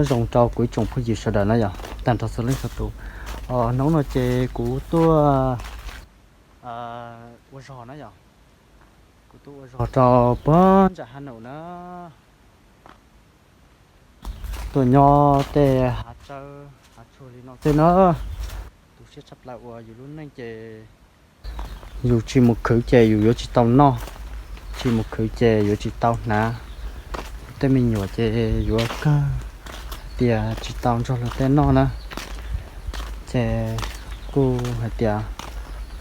Nyob zoo rau kuv ib tsoom phooj ywg sawv daws na yom, tag nrho txhua leej txhua tus. Hnub no ces kuv tuaj ua zog na yom, kuv tuaj ua zog rau puag nram Has Naum na. Tuaj nyob tej hav tsawb hav tsuag li no xwb na. Tu siab tshaj plaws uas yus lub neej ces yus tsis mus khwv ces yus yuav tsis tau noj, tsis mus khwv ces yuav tsis tau hnav, tej me nyuam ces yuav kawg tias tsis tau nrog luag tej noj na. Ces kuj hais tias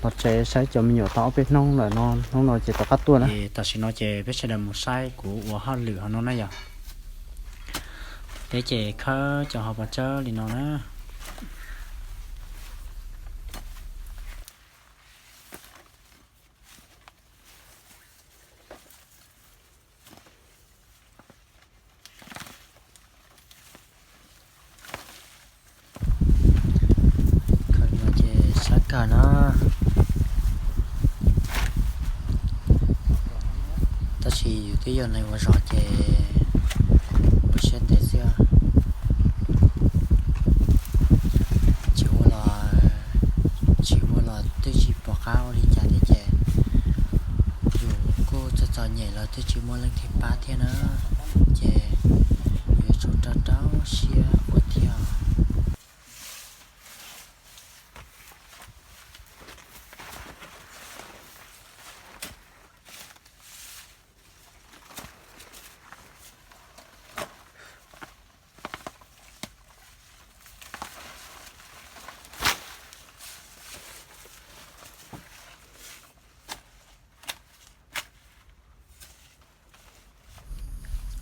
los tsev saib cov me nyuam tau ob peb hnub lawm no, hnub no ces rov qab tuaj na. Tam sim no ces peb sawv daws mus saib kuv ua hauj lwm hauv no na yom. Peb ces khawb cov hauv paus tsawb li no na. Khawb no ces sab kawg na. Tab sis yus twb yog neeg ua zog ces ua siab ntev xwb. Tsis ua los, tsis ua los twb tsis pom qab ua li cas thiab ces yus kuj txom txom nyem los twb tsis muaj leej twg pab thiab na, ces yuav tsum rau rau siab ua thiab.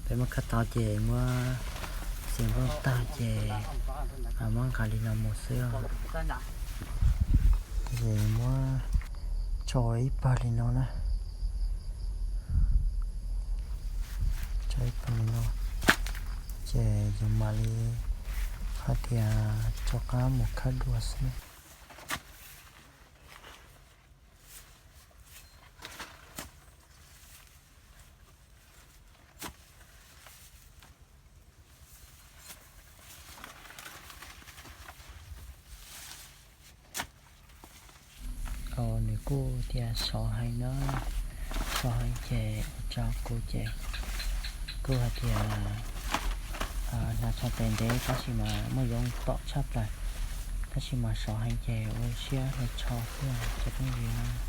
Peb muab khawb tau ces muab txiav nplooj tag ces muab nqa li no mus xwb os. Ces muab tso ib pawg li no na, tso ib pawg li no, ces yus mam li hais tias rov qab mus khawb dua xwb. Nws kuj tias sov heev na, sov heev ces ua rau kuv ces kuj hais tias hnav tshaj tes ntev tab sis mas muaj yoov tom tshaj plaws, tab sis mas sov heev ces ua siab hlais tsho xwb cov phooj ywg.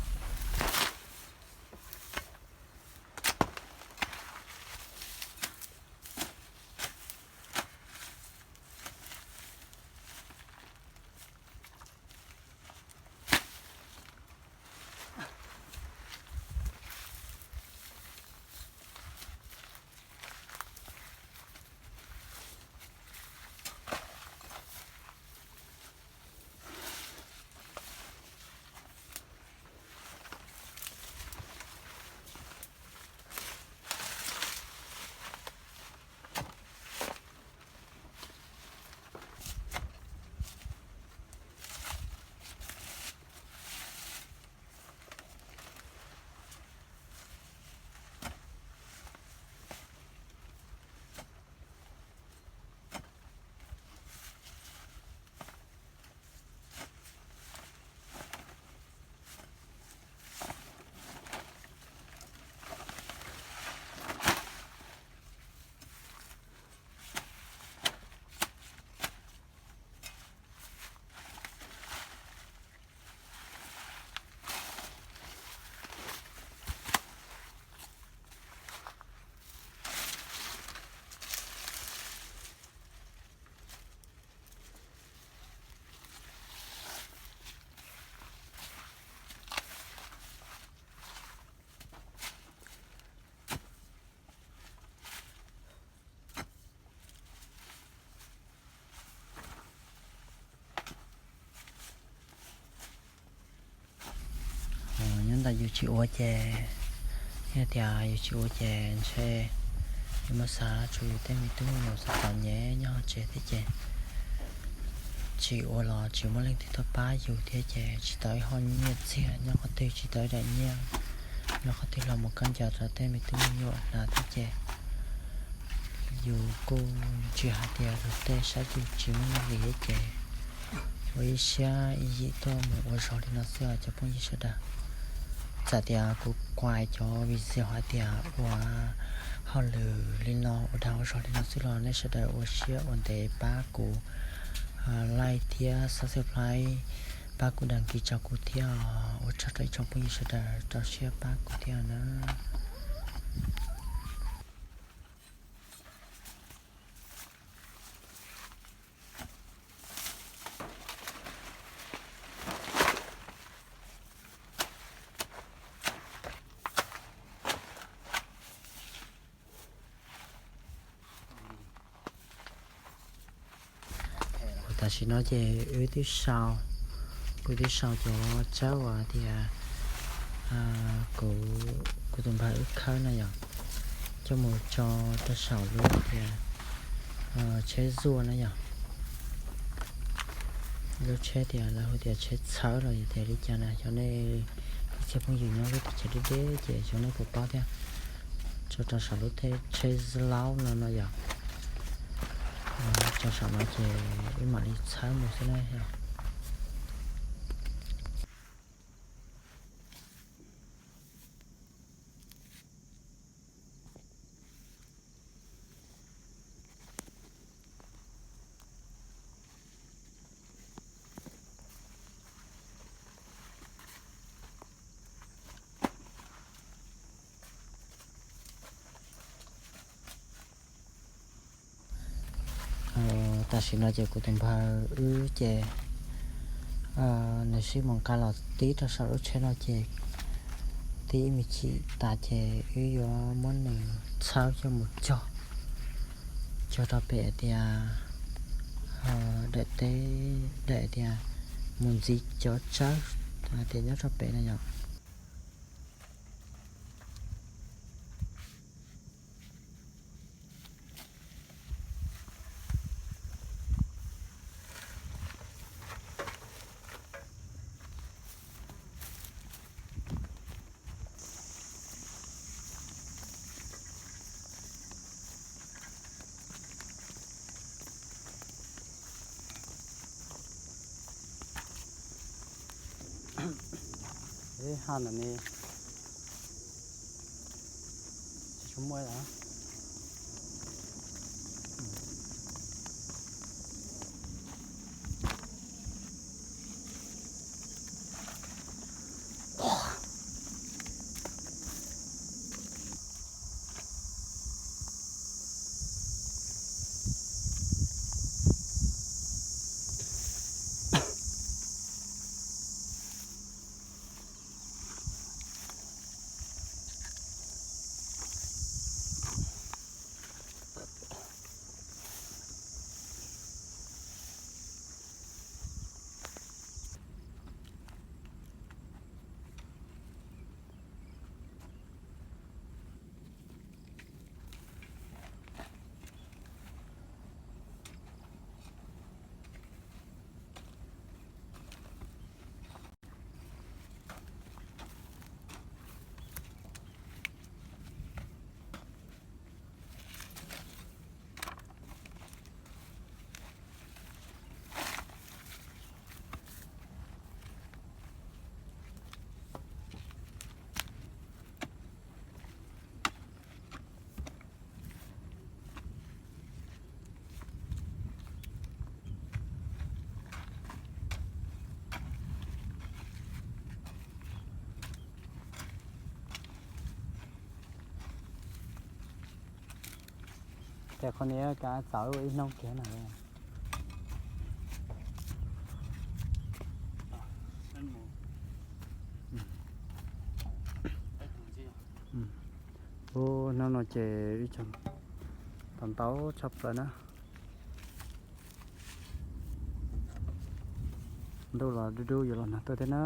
Nyob ntawm yus tsis ua ces, yog tias yus tsis ua ces ntshe yus muab xav tshuav yus tej me tub me nyuam txom txom nyem nyob hauv tsev thiab ces tsis ua los tsis muaj leej twg tuaj pab yus thiab ces tsis tau ib hom nyiaj txiag nyob qhov twg, tsis tau ib daim nyiaj nyob qhov twg los mus khaws ncaws rau tej me tub me nyuam hnav thiab ces Yus kuj tsis hais tias luag tej saib yus tsis muaj nuj nqis thiab ces ua ib siab ib yim tuaj mus ua zog li no xwb os cov phooj ywg sawv daws. Txawm tias kuv kuaib cov video hais tias ua hauj lwm li no ua dag ua zog li no xwb los nej sawv daws ua siab ua ntev pab kuv like thiab subscribe, pab kuv đăng ký rau kuv thiab os. Ua tsaug rau ib tsoom phooj ywg sawv daws rau siab pab kuv thiab na. Tam sim no ces wb twb sau, kuv twb sau cov tsawb uas tias kuv, kuv tus npawg wb khawb na yom, coj mus tso rau saum lub tias tsheb zuaj na yom. Lub tsheb tias lawv hu tias tsheb txhawb los yog tias li cas na, xyov nej ib txhia phooj ywg nyob lub teb chaws deb deb ces xyov nej puas paub thiab. Tso rau saum lub tsheb laub no no yom. Tso saum no ces wb mam li txhawb mus xwb na yom. Tam sim no ces kuv tus npawg wb ces nws sib mus nqa los tib rau saum lub tsheb no ces tib ib me chim tas ces wb yuav muab nws txhawb coj mus cog, cog rau pem tias daim teb, daim tias mus ntxiv cov tsawb tias nyob rau pem no yom. Ib haj no ne, tsis tshua muaj. Ces qhov niam kav txawv ua ib hnub kiag na. Ub, hnub no ces ib tsoom tau ntau tshaj plaws na. Ntuj los dub dub yuav los nag tuaj thiab na.